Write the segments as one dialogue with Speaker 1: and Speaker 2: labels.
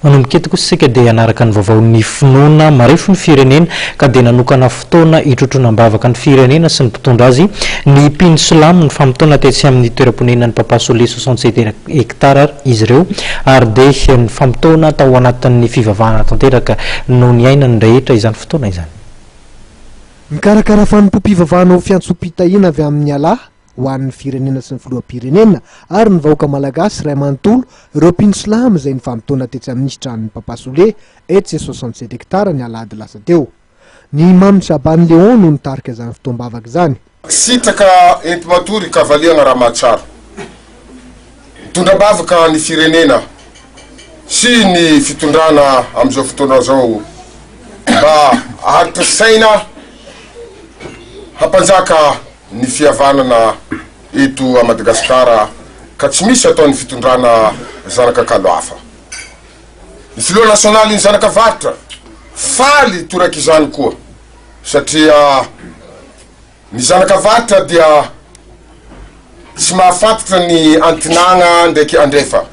Speaker 1: Manomboka eto kosa isika dia hanaraka ny vaovaon'ny finoana. Marefo ny firenena ka dia nanokana fotoana hitrotroana am-bavaka ny firenena sy ny mpitondra azy ny mpino silamo nifamotoana tetsy amin'ny toeram-ponenan'ny Papa Sole 67 hectares izy ireo ary dia nifamotoana tao anatin'ny fivavahana tanteraka no niainan'ny rehetra izany fotoana izany.
Speaker 2: Mikarakara fanompoam-pivavahana ho fiantsoam-pitahiana avy amin'i Allah ho an'ny firenena sy ny filoham-pirenena ary ny vahoaka malagasy iray manontolo ireo mpino silamo izay nifamotoana tetsy amin'ny tranon'ny Papa Sole etsy 67 hectares ny alahady lasa teo. Ny Imam Shaban Léon no nitarika izany fotoam-bavaka izany.
Speaker 3: Sitraka enti-matory kavaliagna raha mahatsiaro. Mitondra am-bavaka ny firenena sy ny fitondrana amin'izao fotoana izao mba haharitra saina hampanjaka ny fihavanana eto a Madagasikara ka tsy misy ataon'ny fitondrana zanak'akalo hafa. Ny filoha nasionalin'ny zanaka varotra faly torak'izany koa satria ny zanaka varotra dia tsy mahafantatra ny antinagna ndraiky andrefa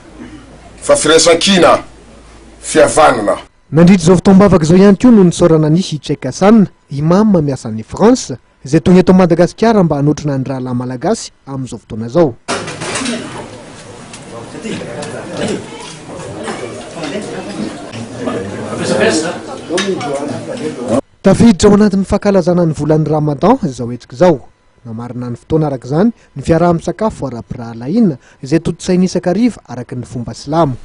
Speaker 3: fa firaisankina, fihavanana.
Speaker 2: Nandritra izao fotoam-bavaka izao ihany koa no nisaorana an'i Cheikh Hassan, Imam miasa any France, izay tonga eto Madagasikara mba hanotrona ny rahalahy malagasy amin'izao fotoana izao. Tafiditra ao anatin'ny fankalazana ny volan'ny Ramadan izao hetsika izao. Namarana ny fotoana araka izany ny fiaraha-misakafo ara-pirahalahiana izay tontosaina isan-kariva araka ny fomba silamo.